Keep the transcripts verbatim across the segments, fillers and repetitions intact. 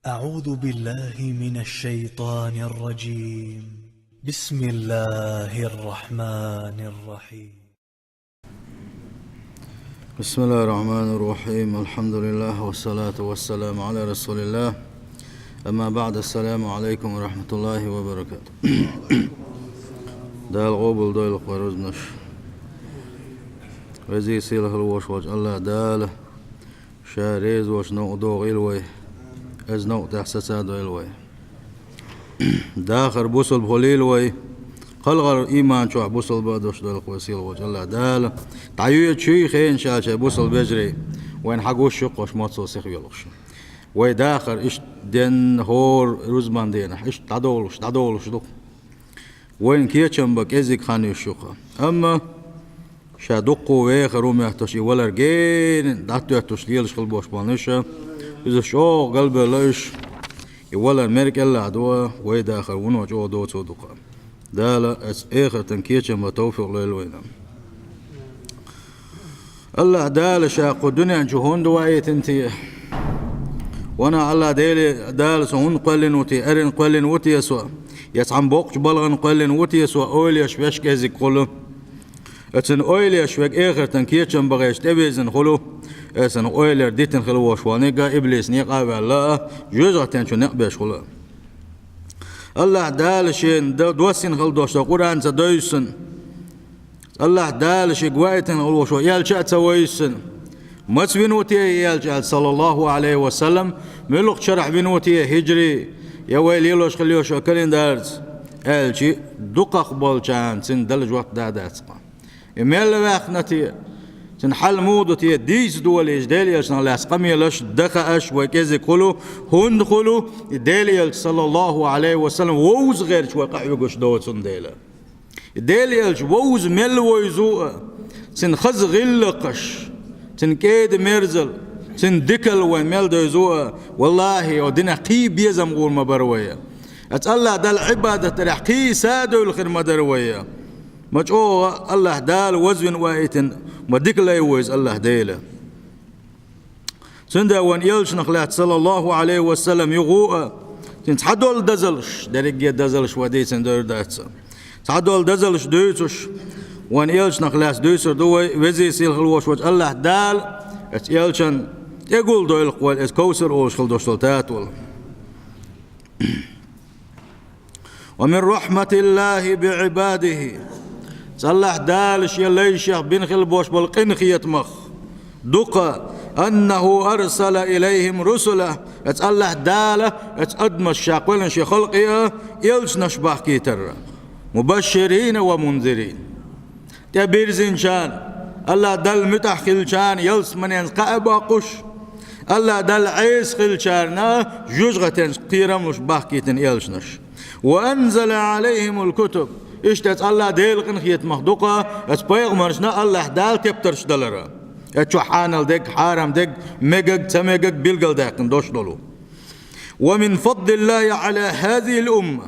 أعوذ بالله من الشيطان الرجيم. بسم الله الرحمن الرحيم. بسم الله الرحمن الرحيم. الحمد لله والصلاة والسلام على رسول الله. أما بعد، السلام عليكم ورحمة الله وبركاته. Дала къобал дойла вай рузбанаш. Веза-сийлахь волуш волчу АллахӀ Дала Ша реза волчу новкъа догӀийла вай, оцу новкъа тӀехь сацадойла вай. Дахар бусалба хуьлийла вай, кхалгӀар ийман чохь бусалба а долуш дойла вай сийлахь волчу АллахӀ Дала. ДӀайоьдучуьй хенан шачай бусалба вежарий, вайна хьан гуш ю-кх хӀокху мацо сихвелуш. Вай дахар иштта денна хӀора рузбан дийнахь, иштта дӀадолуш, дӀадолуш ду-кх. Вайна кечам бан кӀезиг хан йиш ю-кх. Амма ша дуккха вехар ву моьттуш, и валар гена дӀатоьттуш лелаш хила болуш болу нуша, иза чӀогӀа галбевлла уьш, и валар мера кӀелахь ду, вай дахар вуно чӀогӀа доцу ду-кх. Дала оцу эхартан кечам бан товфикъ лойла вайна. АллахӀ Дала Ша кху дуьнен чу хӀунда ваийтина те? Ванах, АллахӀ Дела, Дала со хӀунда кхоьллина ву те, эрна кхоьллина ву те со? Я цхьана боккхачу балхана кхоьллина ву те со, ойла еш веш кӀезиг хуьлу? Оцу ойла еш верг эхартан кечам бан гӀерташ тӀевирзина хуьлу, оцу ойланах дитина хила волуш волу нигга иблис некъа а ваьлла, жоьжахатин чу некъ беш хуьлу. АллахӀ Дала Шена д-, доссийна хила долуш долу Къуръан ца девзина, АллахӀ Дала Шега ваийтина волуш волу элча а ца вевзина, маца вина ву те и элча аьлла, саллаллахӀу Ӏалайхи ва саллам, муьлхачу шарахь вина ву те, хӀиджри, я вай лелош хила йолчу календарца, аьлча, дукхах болчарна цуьнан дала жоп дан дац-кх. И мел ваьхна те, цуьнан хьал муха ду те, дийца долийча, Делан элчанах лаьцна къамелаш дан хууш вай кӀезиг хуьлу, хӀунда хуьлу, и Делан элча, саллаллахӀу Ӏалайхи ва саллам, вовза гӀерташ вай къахьоьгуш доцу дела. И Делан элча вовза мел вевза а, цуьнан хаза гӀиллакхаш, цуьнан кӀеда-мерзал, цуьнан дикалла вайна мел девза а, валлахӀи, оцу динехь кхин безам гӀур ма бара вай. Оцу АллахӀ Далла Ӏибадат дарехь кхин садевлла хир ма дара вай. Ма чӀогӀа АллахӀ Дала вазвина ваийтина, ма дика лай ву иза АллахӀ Дела. Цундела вайн элчанах лаьцна, саллаллахӀу Ӏалайхи ва саллам, юха а, цуьнан цхьадолу дозаллаш, дерриге а дозаллаш вай дийцина дер дац, цхьадолу дозаллаш дуьйцуш, вайн элчанах лаьцна дуьйцур ду вай, веза-сийлахь хила волуш волчу АллахӀ Дала оцу элчанна тӀегулдойла-кх вай, оцу Кавсар олуш хила долуш долу татол. «Ва мин рахьматиллахӀи би Ӏибадихи». Оцу АллахӀ Дала Шен лайшех бина хила болуш болу къинхетамах ду-кх, «аннахӀу арсала илайхӀим русулахӀ», оцу АллахӀ Дала оцу адамашна Ша кхоьллина Шен халкъе а элчанаш бахкийтар, «мубашширина ва мунзирин». ТӀебирзинчарна, АллахӀ Далла муьтӀахь хилчарна ялсаманенца кхаъ а боккхуш, АллахӀ Далла Ӏеса хилчарна жоьжахатин кхерамаш бахкийтина элчанаш. «Ва анзала Ӏалайхимул кутуб». Иштта оцу АллахӀ Делан къинхетамах ду-кх оцу пайхамаршна АллахӀ Дала тептарш далар. Оцу чохь хьанал дерг, хьарам дерг, мегаг, ца мегаг билгалдаьккхина долуш долу. «Ва мин фадлиллахӀи Ӏала хӀазихӀил умма».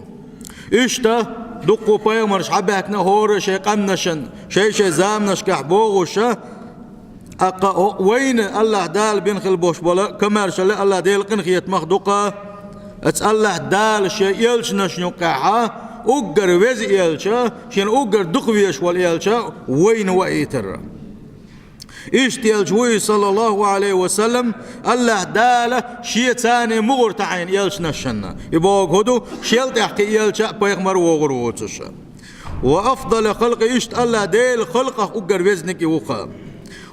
Иштта дуккха пайхамарш хьабаьхкина хӀора шайн къаьмнашна, шайн-шайн заманашкахь бохуш, тӀаккха хӀокху вайна АллахӀ Дала бина хила болуш болу комаьршалла АллахӀ Делан къинхетамах ду-кх, оцу АллахӀ Дала Шен элчанашна юккъехь уггар веза элча, Шена уггар дукха везаш волу элча вайна ваийтар. Иштта элча ву иза, саллаллахӀу Ӏалайхи ва саллам, АллахӀ Дала Шен царна мугӀар таӀийна элчанашна. И бохург хӀун ду, Шел тӀаьхьа кхин элча а, пайхамар а вогӀур воцуш. «Ва афдала халкъи», иштта АллахӀ Делан халкъах уггар везниг и ву-кх.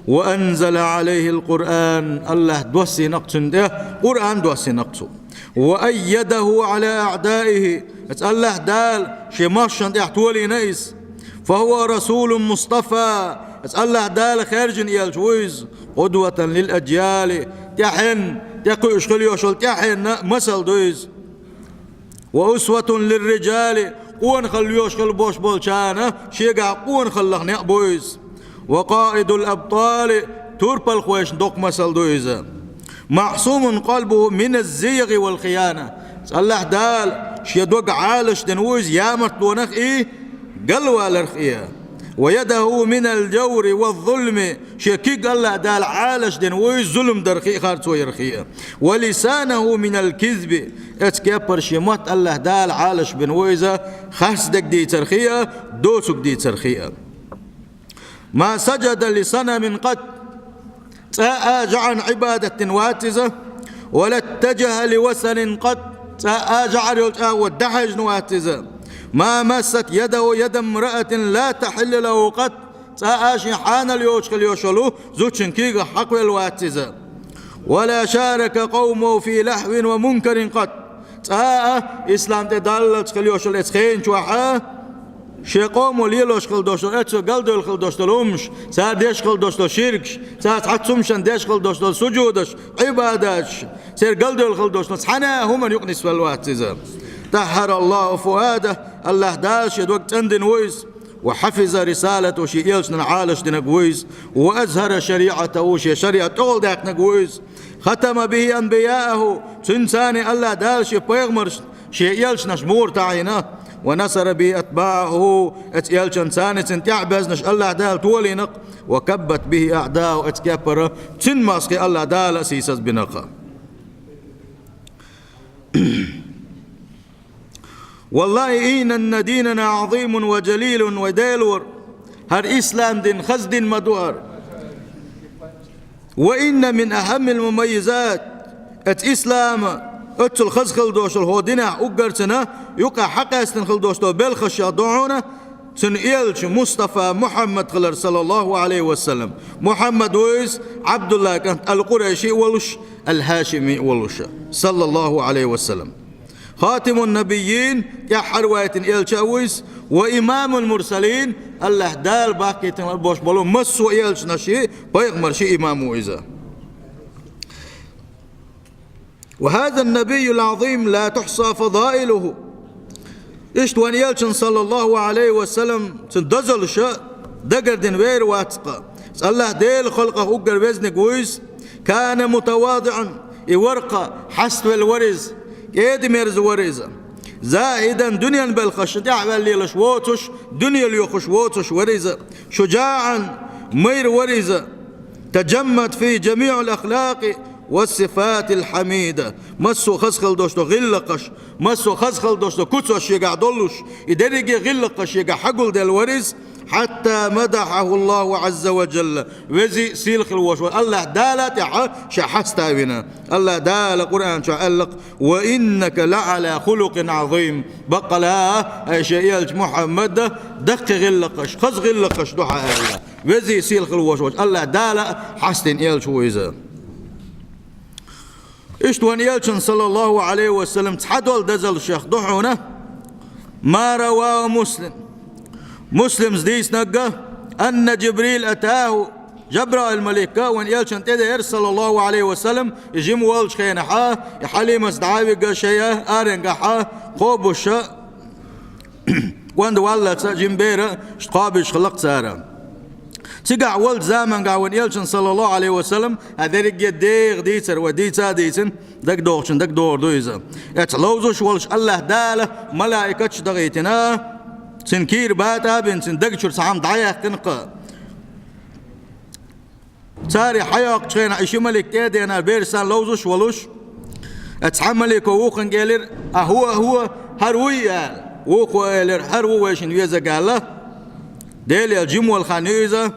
«Ва анзала Ӏалайхил Къуръан», АллахӀ доссийна-кх цунна тӀе, Къуръан доссийна-кх цо. «Ва аййадахӀу Ӏала аӀдаихӀи», оцу АллахӀ Дала Шен махкашна тӀехь толийна иза. «ФахӀува расулун мустафа», оцу АллахӀ Дала хаьржина элча ву иза, «къудватан лил аджъяли», тӀаьхьенна, тӀекхуьуш хила йолуш йолу тӀаьхьенна масал ду иза. «Ва усватун лирриджали», къонахалла лоьхуш хила болуш болчарна шегахь къонахаллах некъ бу иза. «Ва къаидул абтали», турпалхойшна доккха масал ду иза. «МаӀсумун къалбухӀу миназ зайгӀи вал хияна». АллахӀ Дала Шен дог Ӏалашдина ву иза ямартлонах и, галваларх и. ويده من الجور والظلم, шен куьг АллахӀ Дала Ӏалашдина ву иза зулам дарах а, харцо ярах а. ولسانه من الكذب, оцу кеппара шен мотт АллахӀ Дала Ӏалашбина ву иза харц дерг дийцарх а, доцург дийцарх а. ما سجد لصنم قط, цкъа а жӀарна Ӏибадат дина вац иза, ولا اتجه لوثن قط, цкъа а жӀар йолчу агӀор дӀахьаьжна вац иза. ما مست يده يد امرأة لا تحل له قط, цкъа а шен хьанал йоцуш хила йолуш йолу зудчун куьйгах хьакхавелла вац иза. ولا شارك قومه في لهو ومنكر قط, цкъа а ислам тӀе даллалц хила йолуш йолу оцу хенан чохь а шен къомо лелош хила долуш долу, оцо галдевлла хила долуш долу хӀумнаш, цара деш хила долуш долу ширкаш, цара цхьацца хӀумнашна деш хила долуш долу сужудаш, Ӏибадаташ, церан галдевлла хила долуш долу цхьана а хӀуманна юкъа нисвелла вац иза. طهر الله فؤاده, АллахӀ Дала шен дог цӀандина ву иза. وحفظ رسالته, шен элчанна Ӏалашдинарг ву иза. وأظهر شريعته, шен шариӀат тӀехула даьккхинарг ву иза. ختم به أنبياءه, цуьнца АллахӀ Дала шен пайхамаршна шен элчанаш муха таӀийна. ونصر به أتباعه, оцу элчанца цуьнан тӀаьхьабаьзнаш АллахӀ Дала толийна-кх. وكبت به أعداؤه, оцу кеппара цуьнан мостагӀий АллахӀ Дала а сийсазбина-кх. والله إن ديننا عظيم وجليل, вай Дела вара хӀара ислам дин хаза дин ма ду хӀара. وإن من أهم المميزات, оцу ислама оццул хаза хила долуш долу хӀокху динехь уггар цуьнан юкъахь хьакъаьстина хила долуш долу белхашех ду хьуна цуьнан элча Мустафа Мухьаммад хилар, саллаллаху Ӏалайхи ва саллам. Мухьаммад ву иза, Ӏабдулла кӀант, ал-Къурайши а волуш, ал-ХӀашими а волуш, саллаллаху Ӏалайхи ва саллам. خاتم النبيين, тӀаьххьара ваийтина элча а ву иза, وإمام المرسلين, АллахӀ Дала бахкийтина лар болуш болу массо а элчанашший, пайхамаршший имам ву иза. وهذا النبي العظيم لا تحصى فضائله. Иштта вайн элчанан, саллаллаху Ӏалайхи ва саллам, цуьнан дозаллаш дагардина вер вац-кх. АллахӀ Делан халкъах уггар везниг ву иза. كان متواضعا, и вара-кх хьаставелла вара иза, кӀеда-мерза вара иза. زاهدا, дуьненан белхашна тӀаьхьаваьлла лелаш воцуш, дуьне лоьхуш воцуш вара иза. شجاعا, майра вара иза. تجمد فيه جميع الأخلاق والصفات الحميدة. Массо а хаза хила долуш долу гӀиллакхаш, массо а хаза хила долуш долу куцаш шегахь долуш, и дерриге а гӀиллакхаш шегахь хьагулделла вара иза. حتى مدحه الله عز وجل. Везий, сийлахь хила волуш волу АллахӀ Дала тӀехь ша хьаста а вина. АллахӀ Дала Къуръан чохь аьлла-кх: وإنك لعلى خلق عظيم. Баккъала а, ай шен элча Мухьаммад, даккхий гӀиллакхаш, хаза гӀиллакхаш ду хьан аьлла. Везий, сийлахь хила волуш волчу АллахӀ Дала а хьастина элча ву иза. Иштта вайн элчанан, саллаллаху Ӏалайхи ва саллам, цхьадолу дозаллашех ду хьуна ما رواه مسلم. Муслима дийцинарг: أن جبريل أتاه, Жабраил малик вайн элчанна тӀедеара, саллаллаху Ӏалайхи ва саллам, и жима волчу хенахь, и Хьалимас дӀа а вигна шайна, аренгахь кхобуш, онда валлалц жима бер иштта кхобуш хилла-кх цара. Цигахь волчу замангахь вайн элчанна, саллаллаху Ӏалайхи ва саллам, а дерриге а дегӀан дийцар вай дийца а дийцина, дагадогӀучунна дагадогӀур ду иза. Эцу ловзуш волуш АллахӀ Дала малаикаташ дахийтина, цуьнан кийра батӀа а бина, цуьнан даг чуьра цхьа хӀума дӀаяьккхина-кх. Цара хьайоккхучу хенахь, и ши малик тӀе а деана, бераш санна ловзуш а волуш, цхьа малико вукхунга элира: «А хӀун, а хӀун, хӀара вуй?» — аьлла. Вукхо элира: «ХӀара ву вайшинна везарг», — аьлла. Делера жима волу хан ю иза,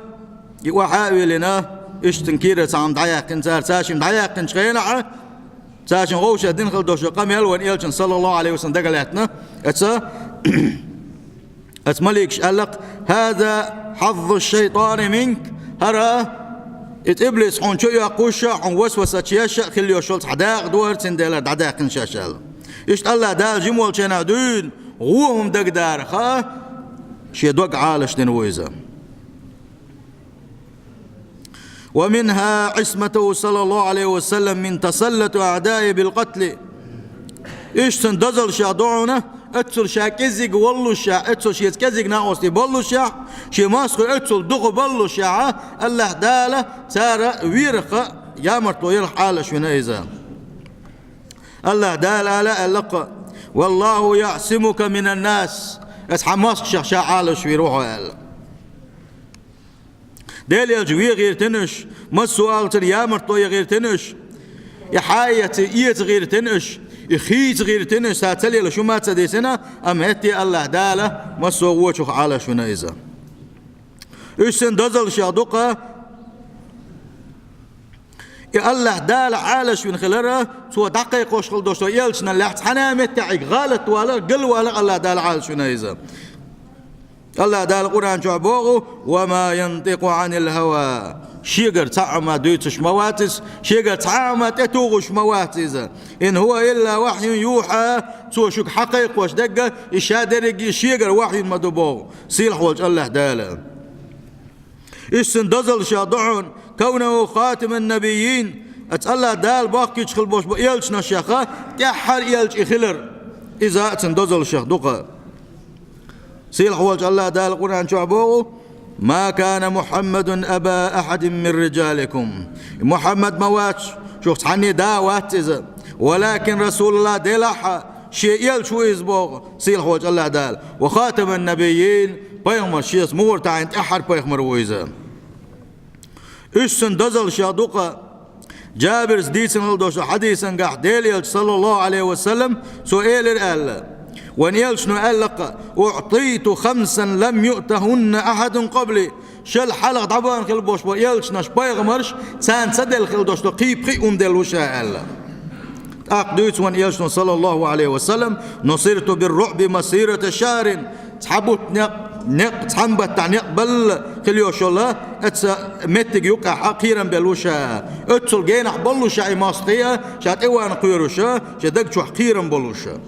и охьа а виллина, иштта цуьнан кийрара цхьа хӀума дӀаяьккхина цара. Цара шимма дӀаяьккхинчу хенахь, цара шимма вовшах дина хила долуш долу къамел вайн элчанна, саллаллаху Ӏалайхи ва саллам, дагалаьцна. Эца Ас маликаш аьлла-кх: «هذا حظ الشيطان منك». ХӀара, иза иблис хьуна чу а йоккхуш, хьуна васвасаш еш а хила йиш йолу цхьа дакъа ду хӀара, цундела дӀадаьккхина шаьш аьлла. Иштта АллахӀ Дала жима волчу хенахь дуьйна вон хӀума дагадахь а, шен дог Ӏалашдина ву иза. «ومنها عصمته صلى الله عليه وسلم من تسلط أعدائه بالقتل». Иштта цуьнан дозаллашех ду хьуна, оццул ша кӀезиг воллушехь, оццул шеца кӀезиг накъостий боллушехь, шен мостагӀий оццул дукха боллушехь, АллахӀ Дала цара верах ямартло ялх Ӏалашвина иза. АллахӀ Дала ала аьлла-кх: «والله يعصمك من الناس». Аса хьан мостагӀашех ша Ӏалашвийр ву хьо аьлла. Дела элча вен гӀертина уьш, массо а агӀорцара ямартло ян гӀертина уьш, и хьаяца эца гӀертина уьш, и хийца гӀертина уьш, ца ца лелаш хӀума ца дисина, амма хӀетте а АллахӀ Дала массо а вочух Ӏалашвина иза. Уьш цун дозаллашех ду-кха, и АллахӀ Дала Ӏалашвина хилар, цо дӀакхайкхош хила долча элчанна лаьцна цхьана а меттехь гӀалат валар, гал валар АллахӀ Дала Ӏалашвина иза. АллахӀ Дала Къуръан чохь боху: «Ва ма янтикъу Ӏанил хӀава». Шегара цхьа а хӀума дуьйцуш ма вац иза, шегара цхьа а хӀума тӀетухуш ма вац иза. «Ин хӀува илла вахьюн юхьа». Цо шуьга хьакхайкхош дерг а, и ша дерриге а шегара вахьйина ма ду боху сийлахь волчу АллахӀ Дала. Уьш цун дозаллашех ду хьуна, «кавнуху хатиман набиййин», оцу АллахӀ Дала бохкуьйтуш хила болуш болу элчанашех тӀаьххьара элча и хилар. Иза а цун дозаллашех ду-кха. Сийлахь волчу АллахӀ Дала Къуръан чохь боху: «Ма кана Мухьаммадун аба ахьадин мин риджаликум». Мухьаммад ма вац, шух цхьанний да а вац иза. «Валакин РасулуллахӀ», делахь а, шен элча ву иза боху сийлахь волчу АллахӀ Дала. «Ва хатаман набиййин», пайхамар шеца мугӀар таӀийна тӀаьххьара пайхамар ву иза. Уьш цун дозаллашех ду-кха. Джабирс дийцина хила долчу хьадисангахь Делан элча, саллаллаху Ӏалайхи ва саллам, цо элира аьлла: «Вайн элчано аьлла-кха: „УӀтийту хамсан лам юътахунна ахьадун къабли“». Шел хьалха дӀабахана хила болуш болу элчанаш, пайхамарш, царна ца делла хила долуш долу кхин а пхиъ хӀума делла ву ша аьлла. ТӀаккха дуьйцу вайн элчано, саллаллаху Ӏалайхи ва саллам: «Нусирту бир-руъби масирата шахьрин». Цхьа бутт некъ, некъ, цхьана баттахь некъ балла хила йолуш йолу, оцу меттиг юккъехь кхерам белла ву ша. Оццул генахь боллу ша и мостагӀий а, ша тӀе ван кхоьруш а, шен даг чохь кхерам болуш а.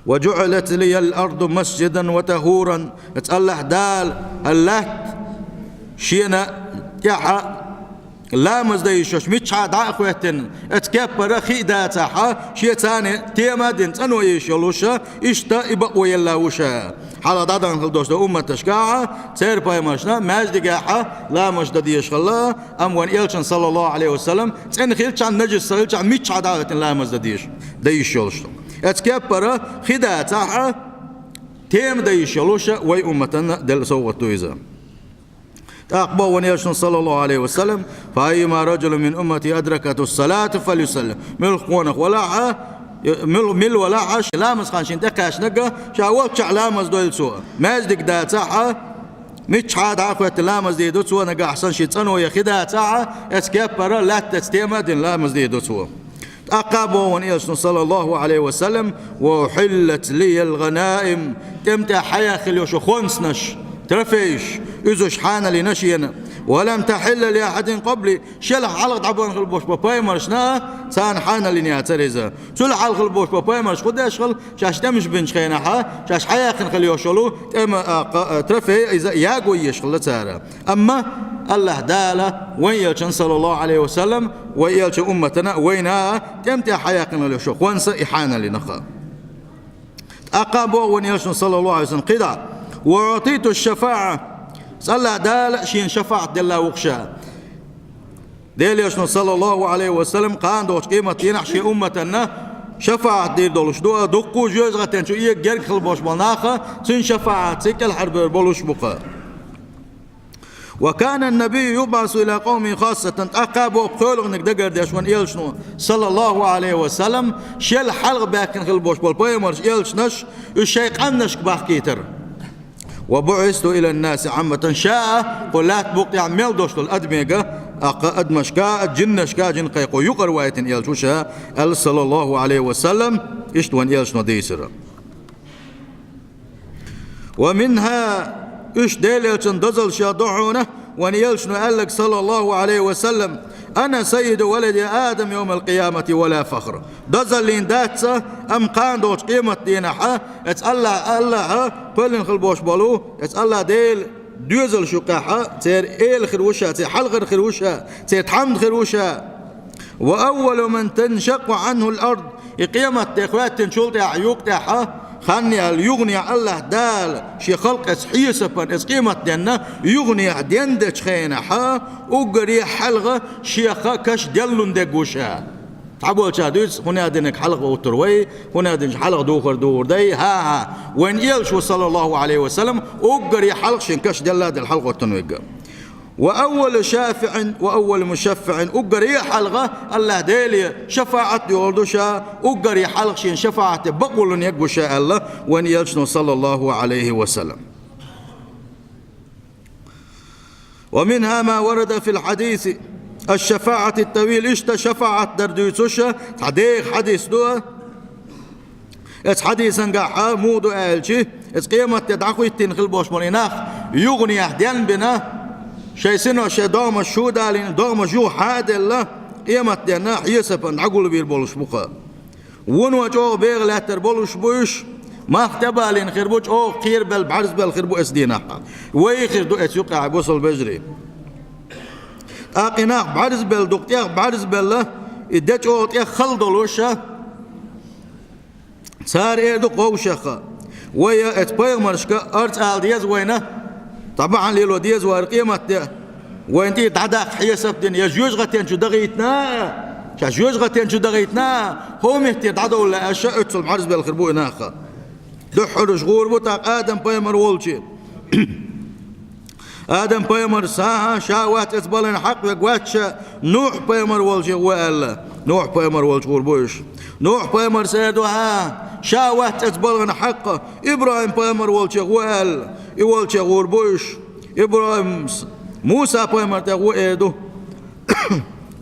«Ва джуӀилат лиял арду масджидан ва тахуран». Оцу АллахӀ Дала хӀара латта шена тӀехь ламаз дан йиш йолуш миччахьа дӀа а хӀоьттина, оцу кеппара хи а дацахь, шен царна тема а дина, цӀано йиш йолуш а, иштта и бакъо елла ву ша. Хьалха дӀадахана хила долуш долу умматашкахь, церан пайхамаршна маьждигехь ламаз дан дезаш хилла, амма вайн элчанна, саллаллаху Ӏалайхи ва саллам, цӀена хилчахьана, нажис ца хилчахьана, миччахьа дӀа а хӀоьттина ламаз дан дезаш, дан йиш йолуш. Оцу кеппара хи дацахь, тема дан йиш йолуш а вайн умматана делла совгӀат ду иза. ТӀаккха боху вайн элчано, саллаллаху Ӏалайхи ва саллам: «Фа айюма раджулин мин уммати адракатху ссалату фалюсалли». Муьлхха къонах валахь а, муьл-, мила валахь а, шен ламаз хан шена тӀекхаьчнарг а, ша волччохь ламаз дойла цо. Маьждиг дацахь а, миччахьа дӀа а хӀоьттина ламаз дийр ду цо, нагахь санна шен цӀано я хи дацахь а, оцу кеппара лаьттаца тема а дина ламаз дийр ду цо. ТӀаккха боху вайн элчано, саллаллаху Ӏалайхи ва саллам: «Ва ухьиллат лиял гӀанаим». ТӀеман тӀехь хьаяьккхина хила йолуш йолу хонсанаш, трофейш, уьзуш хьанал йина шена. «Ва лам тахьилла ли ахьадин къабли». Шел хьалха дӀабахана хила болуш болу пайхамаршна а царна хьанал йина яцара иза. Цул хьалха хила болуш болу пайхамарш хӀун деш хилла, шаьш тӀемаш бинчу хенахь, шаьш хьаяьккхина хила йолуш йолу тӀеман, а, кха-, а, трофей иза яго езаш хилла цара. Амма АллахӀ Дала вайн элчанна, саллаллаху Ӏалайхи ва саллам, вайн элчан умматана а, вайна а тӀеман тӀехь хьаяьккхина хила йолуш йолу хонса и хьанал йина-кха. ТӀаккха боху вайн элчано, саллаллаху Ӏалайхи ва саллам, кхидӀа: «Ва уӀтийту шафаӀа». Оцу АллахӀ Дала шена шафаӀат делла ву-кх ша. Делан элчано, саллаллаху Ӏалайхи ва саллам, кхана долчу къематдийнахь шен умматана шафаӀат дийр долуш ду, дуккха а жоьжахатин чу эга герга хила болуш болу нах а цуьнан шафаӀатца кӀелхьарбевр болуш бу-кха. «Ва кана ннабийю юбӀасу иля къавмихи хассатан». ТӀаккха боху кхоалгӀаниг дагардеш вайн элчано, саллаллаху Ӏалайхи ва саллам, шел хьалха баьхкина хила болуш болу пайхамарш, элчанаш, уьш шайн къаьмнашка бахкийтара. «Ва буӀисту иля ннаси Ӏамматан». Ша а кху лаьтта букъ тӀехь мел долуш долу адамега, а кха адамашка а, джиннашка а, джин кхайкхо юкъара вайтина элча ву ша, аьлла, саллаллаху Ӏалайхи ва саллам, иштта вайн элчано дийцира. «Ва минхӀа», уьш Делан элчан дозаллашех ду хьуна, вайн элчано аьлларг, саллаллаху Ӏалайхи ва саллам: «Ана саййиду валади Адам йовмал къиямати ва ла фахр». Дозаллин дац, амма кхана долчу къематдийнахь, оцу АллахӀ, АллахӀа кхоьллина хила болуш болу, оцу АллахӀ Делан доьзалш юккъехь церан эла хир ву ша, церан хьалхара хир ву ша, церан тхьамда хир ву ша. «Ва аввалу ман таншакъкъу Ӏанхул ард». И къематде хӀоьттинчул тӀаьхьа, юкъ тӀехь, хан яьлла юханехь АллахӀ Дала шен халкъ оцу хьесапан, оцу къематденна юханехь дендечу хенахь, уггаре хьалха шех каш деллун дерг ву ша. Цхьаболчара дуьйцу, хӀун аьлла динарг хьалха гӀуттур вай, хӀун аьлла динчу хьалха духар духур дай, хӀа-хӀа, вайн элча ву, саллаллаху Ӏалайхи ва саллам, уггаре хьалха шен каш делла а делла хьалха гӀоттун верг. وأول شافع وأول مشفع, уггаре хьалха АллахӀ Деле шафаӀат йолуш ду ша, уггаре хьалха шена шафаӀате бакъволун егна ша аьлла, вайн элчано, саллаллахӀу Ӏалайхи ва саллам. ومنها ما ورد في الحديث الشفاعة الطويل, иштта шафаӀат дар дуьйцуш цхьа деха хьадис ду. Эцу хьадисангахь муха ду аьлча, эцу къематде дӀахӀиттина хила болуш болу и нах юханехьа денбина, шайн сино шайн догӀмаш чу далийна, догӀмаш юха хьа а делла, къематденна хьесапана дӀагулбийр болуш бу-кха. Вуно чӀогӀа бегӀа лаьттар болуш бу уьш, малх тӀебалийна хир бу, чӀогӀа кхерабелла, бӀаьрзабелла хир бу эцу дийнахь. Вай хир ду эцу юкъахь, бусалба вежарий. ТӀаккха и нах бӀаьрзабелла ду-кх, тӀех бӀаьрзабелла, и де чӀогӀа тӀех хала долуш а. Цара эр ду-кх вовшех: «Вай эцу пайхамаршка арц ала деза вайна, цхьа бахьана лело деза вара къематде, вайна тӀе дӀадаккха хьесап дина, я жоьжахатен чу дахийтина а, ша жоьжахатен чу дахийтина а, хӀокху меттера дӀадовла лаьа аша», оццул бӀаьрзабелла хир бу и нах. Дуьххьара уьш гӀур бу тӀаккха Адам-пайхамар волчу. Адам-пайхамарс: «ХӀан-хӀа, ша вац эцу балхана хьакъ вег, вац ша, Нухь-пайхамар волчех ву», аьлла. Нухь-пайхамар волчу гӀур бу уьш. Нухь-пайхамарс эр ду: «ХӀан-хӀа, ша вац эцу балхана хьакъ, ИбрахӀим-пайхамар волчех ву», аьлла. И волчех гӀур бу уьш. ИбрахӀимс, Муса-пайхамар тӀе ву эр ду.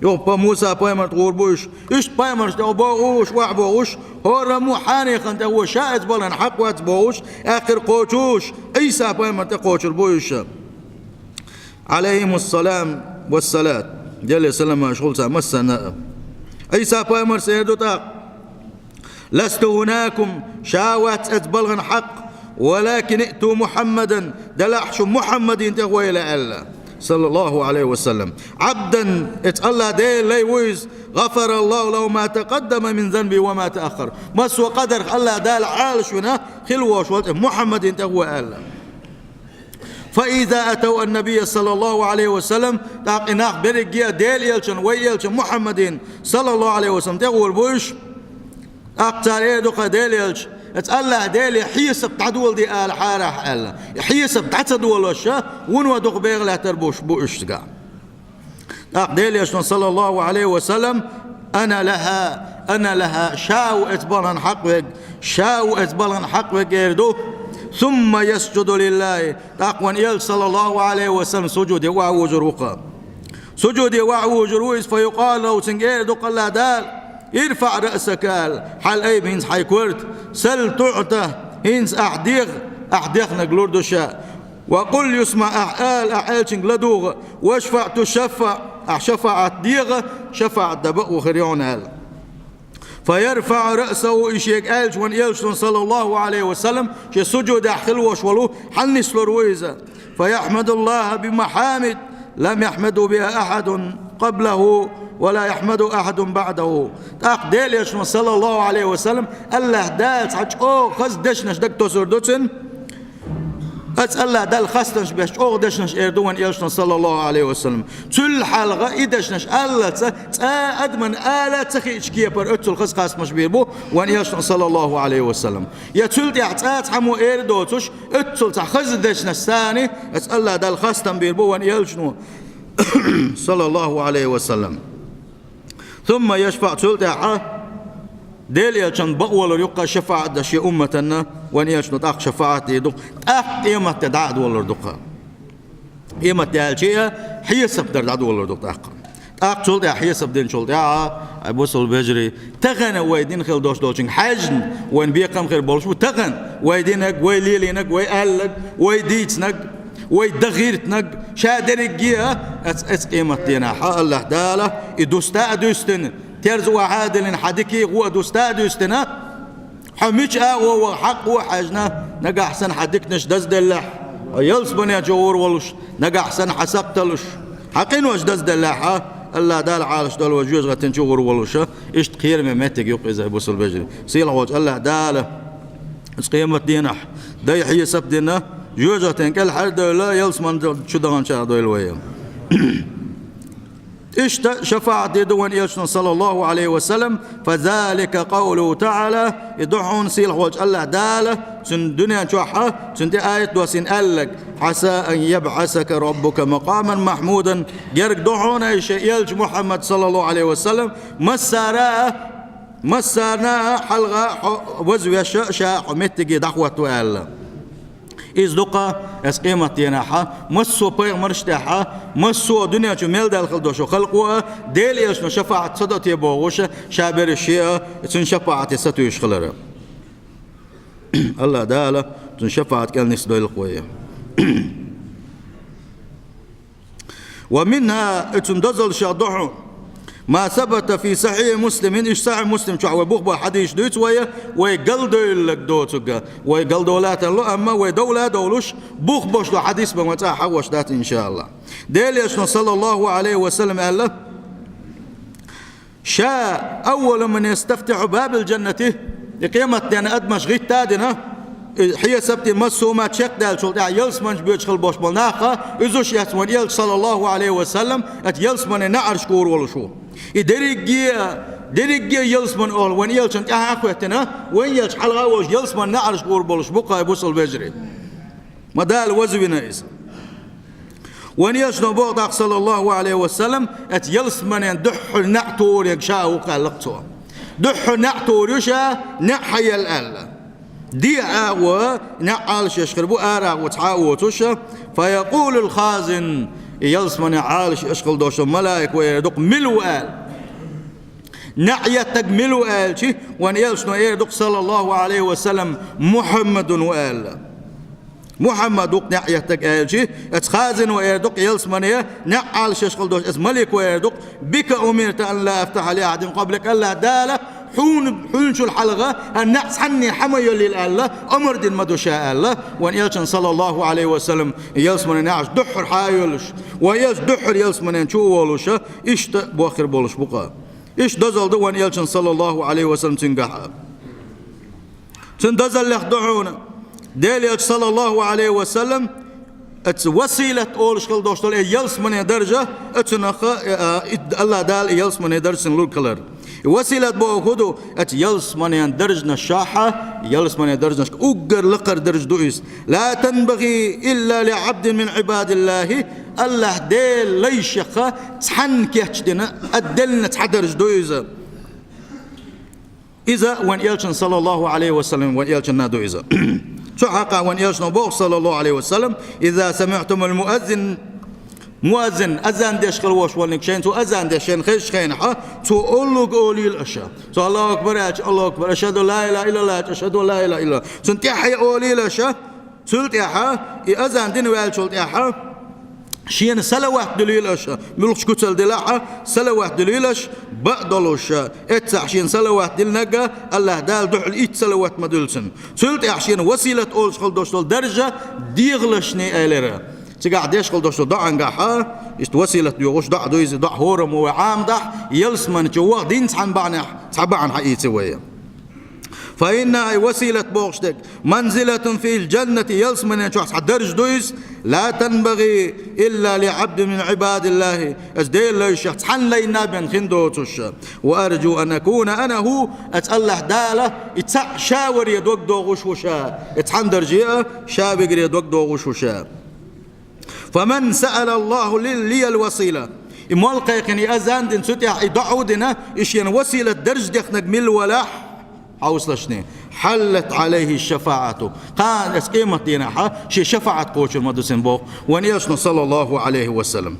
Юха Муса-пайхамар тӀе гӀур бу уьш. Иштта пайхамарш тӀе бохуш, охьабохуш, хӀораммо хьанехана тӀе ву, ша эцу балхана хьакъ вац бохуш, аьхкира кхочуш, Ӏийса-пайхамар тӀе кхочур бу уьш. Ӏалайхимуссалам вассалат. Деле саламаш хуьлда царна массарна а. Ӏийса-пайхамарс эр ду тӀаккха: «لست هناكم, ша вац эцу балхана хьакъ, ولكن ائتوا محمدا, делахь шу Мухьаммадина тӀе гӀойла», аьлла, саллаллахӀу Ӏалайхи ва саллам. «عبدا, эцу АллахӀ Делан лай ву иза, غفر الله له ما تقدم من ذنبه وما تأخر. Массо а къадарх АллахӀ Дала Ӏалашвина хила волуш волу тӀе Мухьаммадина тӀе гӀо», аьлла. «فإذا أتوا النبي صلى الله عليه وسلم», тӀаккха и нах берриге а Делан элчан, вай элчан Мухьаммадин, саллаллахӀу Ӏалайхи ва саллам, тӀе гӀур бу уьш. ТӀаккха цара эр ду-кха Делан элча: «Эцу АллахӀ Деле хьесап дӀадоладе алахьара ахь», аьлла. И хьесап дӀа ца долуш а, вуно дукха бегӀа лаьттар болуш бу уьш цигахь. ТӀаккха Делан элчано, саллаллахӀу Ӏалайхи ва саллам: «أنا لها, أنا لها, ша ву эцу балхана хьакъ вег, ша ву эцу балхана хьакъ вег», эр ду. «ثم يسجد لله», тӀаккха вайн элча, саллаллахӀу Ӏалайхи ва саллам, сужуде охьавужур ву-кха. Сужуде охьавужур ву иза, «فيقال له», цуьнга эр ду-кха АллахӀ Дала: «ارفع رأسك», аьлла, хьалаайба хӀинца хьайн корта, «سل تعط», хӀинца ахь деха, ахь дехнарг лур ду ша. «وقل يسمع», ахь ала, ахь аьллачуьнга ладугӀа, «واشفع تشفع», ахь шафаӀат деха, шафаӀат дан бакъо хир ю хьуна аьлла. «فيرفع رأسه», и шега аьлча вайн элчано, саллаллахӀу Ӏалайхи ва саллам, шен сужудехь хила волуш волу, хьалнислур ву иза. «فيحمد الله بمحامد لم يحمده بها أحد قبله ولا يحمده أحد بعده». ТӀаккха Делан элчано, саллаллахӀу Ӏалайхи ва саллам, АллахӀ Дала цхьа чӀогӀа хаза дешнаш даг тосур ду цуьнан. Оцу АллахӀ Далла хастам беш чӀогӀа дешнаш эр ду вайн элчано, саллаллахӀу Ӏалайхи ва саллам. Цул хьалха и дешнаш аллалц цкъа а адамна ала ца хиъча кепара, оццул хаза хастамаш бийр бу вайн элчано, саллаллахӀу Ӏалайхи ва саллам. Я цул тӀаьхьа цкъа а цхьаммо эр доцуш, оццул цхьа хаза дешнаш санна, оцу АллахӀ Далла хастам бийр бу вайн элчано, саллаллахӀу Ӏалайхи ва саллам. «ثم يشفع», цул тӀаьхьа Делан элчанна бакъвалур ю-кха шафаӀат дан шен умматана, вайн элчано тӀаккха шафаӀат дийр ду-кха, тӀаккха къематде дӀа а долур ду-кха. Къемат яьлча а хьесап дар дӀадолур ду-кха тӀаккха. ТӀаккха цул тӀаьхьа хьесап динчул тӀаьхьа, ай бусалба вежарий, тахана вай дина хила долуш долчуьнга хьаьжжина, вайн бекхам хир болуш бу тахана, вай динарг, вай лелийнарг, вай аьлларг, вай дийцинарг, вай дан гӀиртинарг, ша дерриге а, оцу, оцу къематдийнахь АллахӀ Дала и дуста а дуьстина, терза охьа а диллина, хьан дикий гӀо а дуста а дуьстина, хьо мича агӀо ваха хьакъ ву а хьаьжна, нагахь санна хьан диканаш дазделлехь, хьо ялсамане чу гӀур волуш, нагахь санна хьан сакхталуш, хьан къинош дазделлехь, АллахӀ Дала Ӏалашдойла вай жоьжахатин чу гӀур волуша, иштта кхераме меттиг ю-кха иза, бусалба вежарий. Сийлахь волчу АллахӀ Дала оцу къематдийнахь дай хьесап дина, жоьжахатин кӀел хьаьрдойла, ялсамане чу даханчарах дойла вай. Иштта шафаӀат дийр ду вайн элчано, саллаллахӀу Ӏалайхи ва саллам, «فذلك قوله تعالى», и ду хьуна сийлахь волчу АллахӀ Дала цуьнан дуьнен чохь а, цуьнан тӀе аят доссийна аьлларг: «Ӏаса ан ябӀасака раббука макъаман махьмудан», герга ду хьуна и шен элча Мухьаммад, саллаллаху Ӏалайхи ва саллам, массара а, массарна а хьалха хьо вазвеш а, ша хьо меттиге дӀахӀотто аьлла. Иза ду-кх, эс къематденахь а, массо а пайхамарш тӀехь а, массо а дуьнен чу мел даьлла хила долчу халкъо а, Делан элчано шафаӀат ца до те бохуш а, ша берриш а, цуьнан шафаӀате сатуьйсуш хилар. АллахӀ Дала цуьнан шафаӀат кӀел нисдойла-кх вай. Ва минхӀа, и цуьнан дозаллех ду хьуна, ма сабата фи Сахьихь Муслимин, иштта Сахьихь Муслим чохь вай бух бо хьадисаш дуьйцу вай, вай галдевлларг доцург, вай галдовла тарло, амма вай довла а довлуш, бух бош долу хьадис бан вай цкъа а хьахош дац, иншааллахӀ. Делан элчано, саллаллаху Ӏалайхи ва саллам, аьлла: «Ша, аввалу ман ястафтихьу бабил джаннати», и къематденна адамаш гӀитта а дина, и хьесап дина массо а ма чекхдаьллачул тӀаьхьа ялсаманчу боьдуш хила болуш болу нах а, уьзуш эцна вайн элча, саллаллаху Ӏалайхи ва саллам, эцу ялсамане неӀарш гур волуш ву. И дерриге а, дерриге а ялсаман олу вайн элчанна тӀаьхьа а хӀоьттина, вайн элча хьалха а волуш ялсамане неӀарш гур болуш бу-кх, бусалба вежарий. Ма Дала вазвина иза. Вайн элчано боху тӀаккха, саллаллаху Ӏалайхи ва саллам, эцу ялсаманен дуьххьара неӀ тург ша ву-кх аьлла-кх цо. Дуьххьара неӀ тур ю ша, неӀ хьан елла аьлла. Дехьа агӀо неӀ Ӏалашъеш хир бу, ара агӀо цхьа а воцуш, фаякъулул хазин, и ялсамане Ӏалашъеш хила долуш малайко эр ду-кх: «Мила ву?» аьлла. НеӀ еттарг мила ву аьлча, вайн элчано эр ду-кх, саллаллаху Ӏалайхи ва саллам: «Мухьаммадун ву», аьлла. Мухьаммад ву-кх неӀ еттарг аьлча, эцу хазино эр ду-кх ялсамане, неӀ Ӏалашъеш хила долуш эцу малайко эр ду-кх: «Бика умирту ан ла афтахьа ли ахьадин къаблак», АллахӀ Дала хьуна, хьуьнчул хьалха хӀара неӀ цхьанне хьан ма йоллийла аьлла, амар дина ма ду ша аьлла, вайн элчанна, саллаллаху Ӏалайхи ва саллам, ялсаманен неӀарш дуьххьара хьан а йолуш, вайн элча дуьххьара ялсаманен чу а волуш, иштта бохур болуш бу-кх. Иштта дозалла ду вайн элчанна, саллаллаху Ӏалайхи ва саллам, цуьнгахь а. Цуьнан дозаллех ду хьуна, Делан элча, саллаллаху Ӏалайхи ва саллам, эцу василат олуш хила долуш долу и ялсаманен даржа, оцунах а, и, а, и, АллахӀ Дала и ялсаманен даржа цунна лур хилар. И василат бохург хӀун ду? Эцу ялсаманен даржанаш чохь а, ялсаманен даржанашка уггар лакхара даржа ду иза. «Ла танбагӀи илла ли Ӏабдин мин Ӏибадиллахи», АллахӀ Делан лайшех цхьанна кечдина, отдельно цхьа даржа ду иза. Иза вайн элчанна, саллаллаху Ӏалайхи ва саллам, вайн элчанна ду иза. Цу хьакъехь вайн элчано боху, саллаллаху Ӏалайхи ва саллам: «Иза самиӀтумул муаззин», муаззин, азан деш хила волуш волниг, шайна цо азан деш, шайна хезачу хенахь, цо оллиг олийла аша. Цо «Аллаху акбар» аьлча, «Аллаху акбар», «Ашхаду ла илаха иллаллах» аьлча, «Ашхаду ла илаха иллаллах». Цунна тӀаьхьа олийла аша, цул тӀаьхьа, и азан дина ваьллачул тӀаьхьа, шена салават дуьлийла аша, муьлххачу куьцалла делахь а, салават дуьлийла аша, бакъ долуш, эццахь шена салават диллинарг а, АллахӀ Дала дуьхьал итт салават ма дуьллу цунна. Цул тӀаьхьа шена василат олуш хила долуш долу даржа дегӀалашний элира. Цигахь деш хила долуш долу доӀангахь а, иштта василат доьхуш доӀа ду иза, доӀа хӀораммо вай Ӏамадахь, ялсамани чу ваха дин цхьана бахьанехь, цхьа бахьана хьаийци вай. «Фа инна», и василат бохуш дерг, «манзилатун фил джаннати», ялсаманен чохь цхьа даржа ду иза, «ла танбагӀи илла ли Ӏабдин мин Ӏибадиллахи», эцу Делан лайшех цхьанна лайна бен хин доцуш. «Ва арджу ан акуна ана хӀу», эцу АллахӀ Дала и цхьаъ ша варе дог дохуш ву ша, и цхьана дарже а ша вигаре дог дохуш ву ша. «Фаман саъала Аллаху ли-, лиял васила». И молла кхайкхина, и азан дина, цу тӀехь и доӀа а дина, и шена василат даржа дехнарг мила валахь, хьовсалаш, «хьаллат Ӏалайхи шафаӀату». Кхана эцу къематденахь шен шафаӀат кхочур ма ду цуьнан боху вайн элчано, саллаллаху Ӏалайхи ва саллам.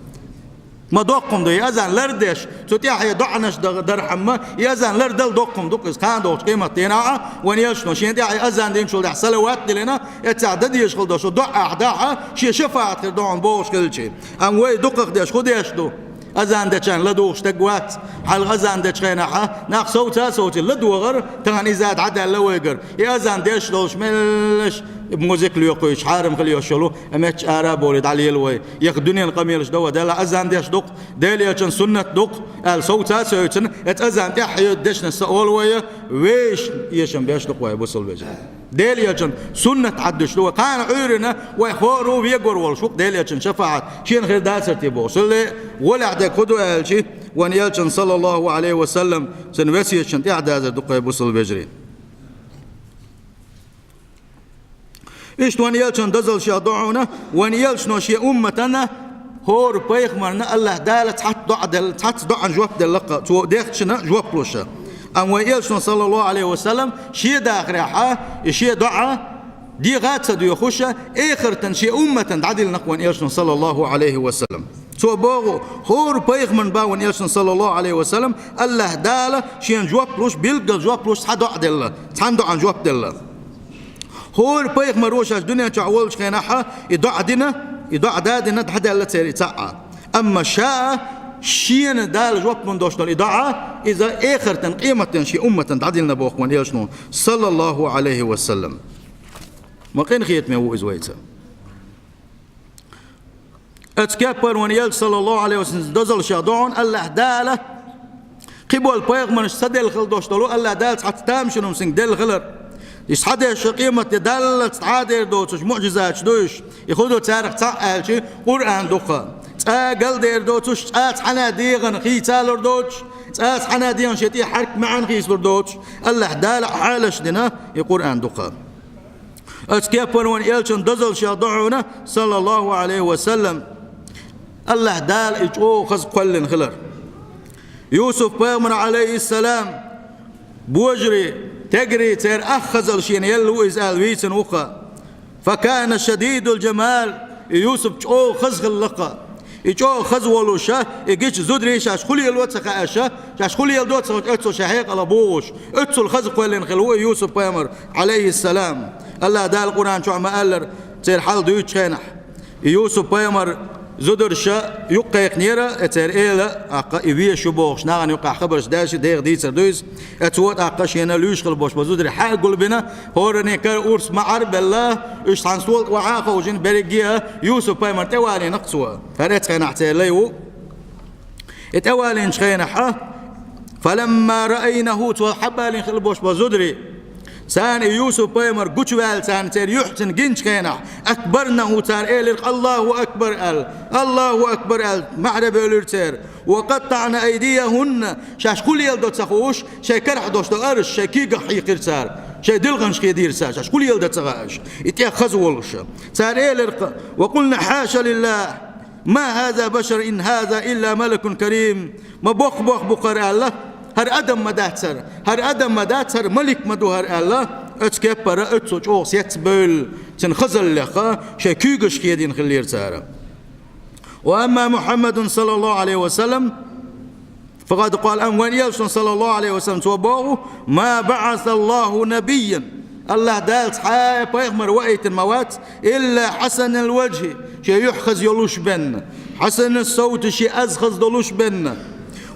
Ма доккха хӀума ду и азан лардеш, цу тӀехь и доӀанаш дар-, дархьама, и азан лардала доккха хӀума ду-кх иза, кхана догӀучу къематденахь а, вайн элчано шена тӀехь и азан динчул тӀаьхьа салават а диллина, эццахь дан дезаш хила долуш доӀа ахь дахь а, шен шафаӀат хир ду хьуна бохуш хилча. Амма вай дукхахдеш хӀун деш ду? Азан дечарна ладугӀуш стаг вац. Хьалха азан дечу хенахь а нах совца а совций ладогӀар, тахана иза дӀадаьлла вайгара. И азан деш долуш меллаша музыка лоькхуьйтуш, хьарам хила йиш йолу, и метташ ара а бовлий дӀалела вай. Яха дуьненан къамелаш дан вай, Делахь азан деш ду-кх, Делан элчанан суннат ду-кх аьлла совца а совцина, эцу азан тӀаьхье дешнаш ца олу вай, вешан эшам беш ду-кх вай, бусалба вежарий. Делан элчанан суннат хьадуьйш ду вай. Кхана Ӏуьйранна вай хӀора а вегор волуш ву-кх Делан элчанан шафаӀат, шена хир дацара те бохуш. Цул а гӀолехь дерг хӀун ду аьлча, вайн элчанан, саллаллаху Ӏалайхи ва саллам, цуьнан весеташна тӀаьхьадазар ду-кх вай, бусалба вежарий. Иштта вайн элчанан дозаллех доӀа хьуна, вайн элчано шен умматана, хӀора пайхамарна АллахӀ Дала цхьацца доӀа делла, цхьацца доӀан жоп делла-кх, цо дехначунна жоп луш. Амма вайн элчано, саллаллаху Ӏалайхи ва саллам, шен дахарехьа, и шен доӀа дегӀа ца доьхуш, эхартан шен умматана дӀадиллина-кх вайн элчано, саллаллаху Ӏалайхи ва саллам. Цо боху, хӀора пайхамарна бах вайн элчано, саллаллаху Ӏалайхи ва саллам, АллахӀ Дала шена жоп луш, билггал жоп луш цхьа доӀа делла, цхьана доӀан жоп делла. ХӀора пайхамаро шаьш дуьнен чохь волчу хенахьа и доӀа дина, и доӀа да дина, дӀадаьлла церан и цхьаъ. Амма ша шена Дала жоп лун долуш долу и доӀа, иза эхартан, къематдийнахь шен умматана дӀадиллина боху вайн элчано, саллаллаху Ӏалайхи ва саллам. Ма къинхетаме ву иза вайца. Оцу кеппара вайн элча, саллаллаху Ӏалайхи ва саллам, дозаллех доӀа хьуна, АллахӀ Дала кхин болу пайхамаршна ца делла хила долуш долу, АллахӀ Дала цхьацца тамашийна хӀума цуьнга делла хилар. Иза схьадешна къематде даллалц дӀа а дер доцуш муӀжизаташ ду уьш. И хӀун ду царах цхьаъ аьлча, Къуръан ду-кх. Цкъа а галдер доцуш, цкъа а цхьана а дегӀана хийцалур доцуш, цкъа а цхьана а дегӀана шен тӀе хьаьрк маьӀна хийцалур доцуш, АллахӀ Дала хьалаш дина и Къуръан ду-кх. Оцу кеппара вайн элчанан дозаллех доӀа хьуна, саллаллаху Ӏалайхи ва саллам, АллахӀ Дала и чӀогӀа хаза кхоьллина хилар. Юсуп-пайхамар, Ӏалайхиссалам, божарий, тегарий церан ах хазалла шена елла ву иза аьлла вийцина ву-кх. «Факана шадидул-жамал», и Юсуп чӀогӀа хаза хилла-кх. И чӀогӀа хаза волуш, и гича зударий шаьш хӀун лело а ца хаьаш, шаьш хӀун леладо а ца хаьаш, оццул шайн хьекъалах бухуш, оццул хаза кхоьллина хилла ву и Юсуп-пайхамар, Ӏалайхиссалам. АллахӀ Дала Къуръан чохь ма-аллара, церан хьал дуьйцучу хенахь, и Юсуп-пайхамар зударша юккъе кхайкхинера, э, церан эла, тӀаккха и везаш ю бохуш, нахана юккъехь хабарш даьлча, деха дийцар ду иза. Э, цо тӀаккха шена луьйш хилла болуш болу зударий хьа а гулбина, хӀораннийн кара урс ма-Ӏара а белла, уьш цхьана стол тӀе охьа а ховшийна, берриге а Юсуп-пайхамар тӀевалийна-кх цо. ХӀара оцу хенахь церан лай ву. И тӀевалийначу хенахь, «фаламма раайнаху», цо хьабалийна хилла болуш болу зударий, царна и Юсуп-пайхамар гучуваьлла, царна церан юьхь цунна гиначу хенахь, «акбарнаху», цара элира-кх, «Аллаху акбар», аьлла, «Аллаху акбар», аьлла, маьӀара а бевлира церан. «Ва къаттаъна айдияхунна», шаьш хӀун леладо ца хууш, шайн карахь долуш долу арш шайн куьйгахь хьийкхира цара, шайн дилханаш хедийра цара, шаьш хӀун леладо ца хаьаш. И тӀех хаза волуш. Цара элира-кх: «Ва къулна хьаша лиллахӀ, ма хӀаза башар, ин хӀаза илла малакун карим». Ма боккха бохам бу хӀара аьлла, хӀара адам ма дац хӀара, хӀара адам ма дац хӀара, малик ма ду хӀара аьлла, оцу кеппара оццул чӀогӀа сецбевлла, цуьнан хазаллех шайн куьйгаш хедийна хиллера цара. «Ва амма Мухьаммадун, саллаллаху Ӏалайхи ва саллам, факъад къала», амма вайн элчано, саллаллаху Ӏалайхи ва саллам, цо боху: «Ма баӀасаллаху набийян». АллахӀ Дала цхьа а пайхамар ваийтина ма вац, «илла хьасанал важхӀи», шен юьхь хаза йолуш бен, «хьасанас савти», шен аз хаза долуш бен.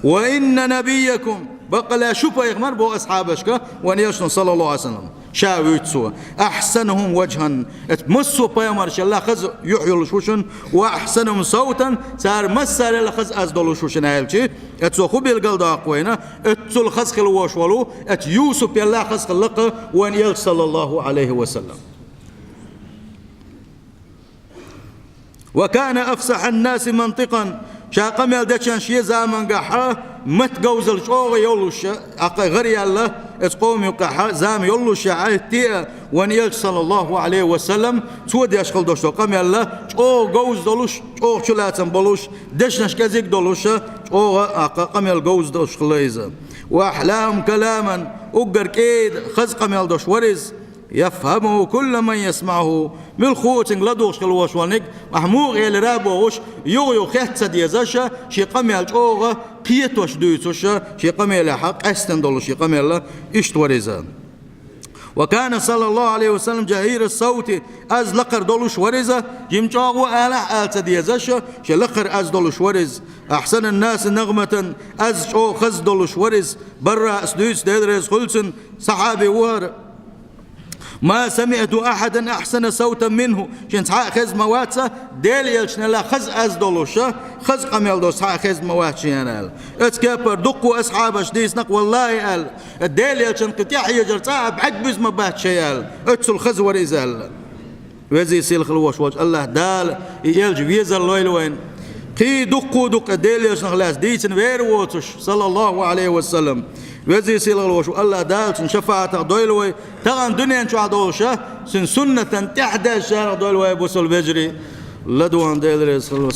«Ва инна набийякум», баккъалла шу пайхамар, боху асхьабашка вайн элчано, саллаллаху Ӏалайхи ва саллам, ша вуьйцу цо, «ахьсанухум важхӀан», оцу массо а пайхамаршалла хаза юьхь йолуш ву шуна, «ва ахьсанухум савтан», цара массарелла хаза аз долуш ву шуна аьлча, оцо хӀун билгалдоккху вайна, оццул хаза хила волуш волу, оцу Юсупелла хаза хилла-кх вайн элча, саллаллаху Ӏалайхи ва саллам. «Ва кана афсахьан-наси мантикъан», ша къамел дечан шен замангахьа мат говзалла чӀогӀа йолуш, тӀаккха гӀар яьлла, оцу къоман юккъехьа зама йолуш, хӀетте а вайн элча, саллаллаху Ӏалайхи ва саллам, цо деш хила долуш долу къамелла чӀогӀа говза долуш, чӀогӀа чулацам болуш, дешнаш кӀезиг долуш, чӀогӀа, тӀаккха къамел говза долуш хилла иза. «Ва ахьлахум каламан», уггар кӀеда, хаза къамел долуш вара иза. «Яфхьамуху куллу ман ясмаӀуху», муьлхха а цуьнга ладугӀуш хила волуш волниг, ахь муха элира а бохуш, юха-юха хетта ца дезаш, шен къамел чӀогӀа кхетош дуьйцуш, шен къамелехьа къаьстина долуш шен къамелла иштта вара иза. «Ва кана, саллаллаху Ӏалайхи ва саллам, жахӀира савти», аз лакхара долуш вара иза, жима чӀогӀа алахь а ала ца дезаш, шен лакхара аз долуш вара иза. «Ахьсанан-наси нагӀматан», аз чӀогӀа хаза долуш вара иза. Барраъс дуьйцу, Дела реза хуьлда цунна, сахьаби ву хӀара. «Ма самиӀту ахьадан ахьсана савтан минху», шена цхьа а хезна ма вац, Делан элчанал хаза аз долуш, хаза къамел долуш цхьа а хезна ма вац шена аьлла. Оцу кеппара дуккха а асхьабаш дийцина-кх, валлахӀи аьлла, Делан элчанна кхин тӀаьхьа хьежар цкъа а бӀаьрг буьзна ма бац шайн аьлла, оццул хаза вара иза аьлла. Веза-сийлахь хила волуш волчу АллахӀ Дала и элча везар лойла вайна. Кхин дуккха а дуккха Делан элчанах лаьцна дийцина вер а воцуш, саллаллаху Ӏалайхи ва саллам, Веза-сийлахь волча АллахӀ Дала цун шафаӀатах дойла вай, тахан дунен чу долуш, цун суннатан тӀехь деш шарах дойла вай, бусалба вежарий. Ладуван Дела реза хуьлда.